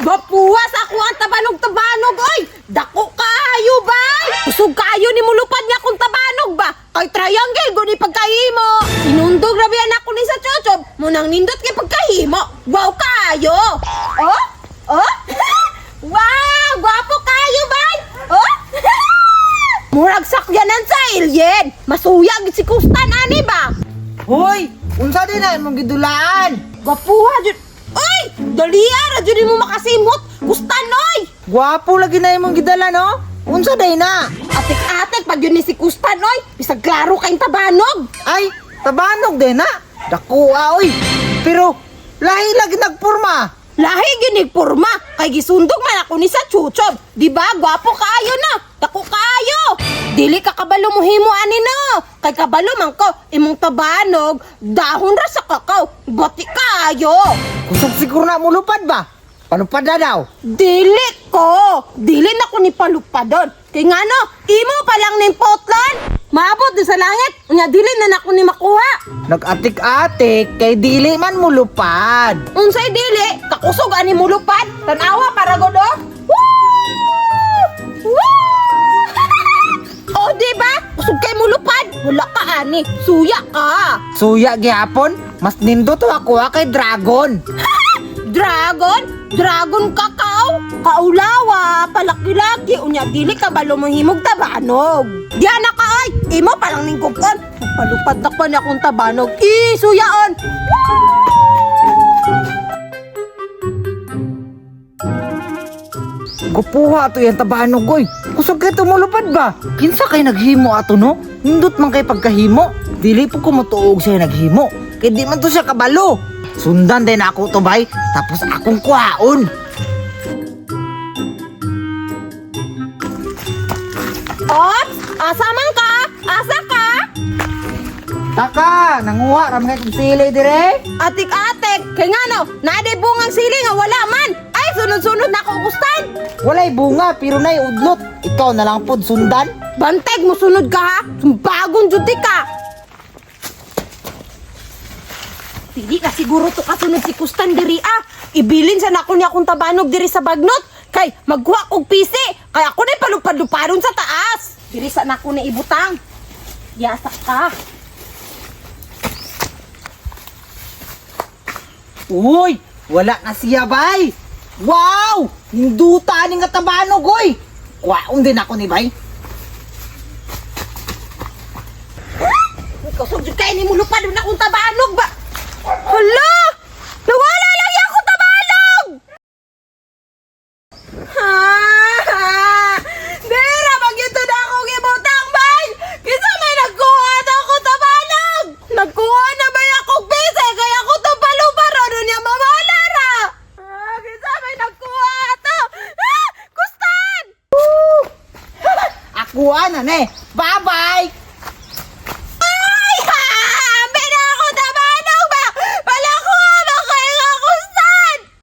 Gwapuha sa ako ang tabanog-tabanog, oy! Dako kaayo ba? Kusog kaayo ni mulupad niya kung tabanog ba? Kay triangle guni pagkahimo. Inundog ra biyan ako ni sa chochob, munang nindot kay pagkahimo. Wow kaayo. Oh? Oh? Wow, gwapo kaayo ba? Oh? Murag sakyanan sa alien. Masuyag si Kustan ani ba? Hoy, unsa din na imong gidulaan? Gwapuha jud. Oy, dali ra jud mo makasimot. Kustan oy. Gwapo lagi na imong gidala no? Unsa day na? Atik-atik pag yun ni si Kustan oy. Bisag klaro kayong tabanog. Ay, tabanog din na. Dako ah, oy. Pero lahi lagi nagporma. Lahi ginig porma kay gisundog man ako ni sa chuchob. Di ba gwapo kaayo na? Dako kaayo. Dili ka kabalo mohimo ani no. Kay kabalo man ko imong tabanog dahon ra sa kakao. Bati kaayo. Kusog siguro na mulupad ba? Palupad na daw. Dili ko. Dili na ko ni palupadon. Kay ngano, imo pa lang ning potlan. Maabot din sa langit. Unya dili na nako ni makuha. Nag-atik-atik kay dili man mulupad. Unsay dili, kakusog ani mulupad. Tanawa para god oh. Woo! Woo! Oh, di ba? Kusog kay mulupad. Wala ka ani, suya ka. Suya gihapon, mas nindot ako ah, kay dragon. Dragon? Dragon kakao? Kaulawa, palaki-laki, unya dili ka ba lumuhimog tabanog? Diyan na ka ay, imo palang ning kupon. Palupad na ko na akong tabanog. I, suyaon! Gupuha ato yung tabanog oy. Kusog kay tumulupad ba? Kinsa kay naghimo ato no? Nindot man kay pagkahimo. Dili po ko motuog siya naghimo. Kay di man to siya kabalo. Sundan din ako to bay, tapos akong kuhaon. Ops, asa man ka? Asa ka? Taka, nanguha ra man kay kog sili dire. Atik-atik, kay ngano, naade bungang sili nga wala man. Ay, sunod-sunod na ako gustan. Walay bunga pero nay udlot. Ikaw na lang pod sundan. Banteg, musunod ka ha. Sumbagon jud ka. Dili na siguro to kasunod si Kustan diri ah. Ibilin sa nako niya akong tabanog diri sa bagnot. Kay magkuha kog pisi. Kay ako na palupad-luparon sa taas. Diri sa nako na ibutang. Yasa ka. Uy, wala na siya bay. Wow! Ninduta ni nga tabanog oy. Kuhaon din ako ni bay. Kusog jud kay ni mulupad na akong tabanog ba. Hala! Nawala lang yung akong tabanog! Ha! Dira magyuto na akong ibutang bay! Kinsa may nagkuha na akong tabanog? Nagkuha na ba akong bise kaya ako to paluparo niya mawala ra? Ah, kinsa may nagkuha to? Ah! Kustan! Akuha na ne. Bye-bye.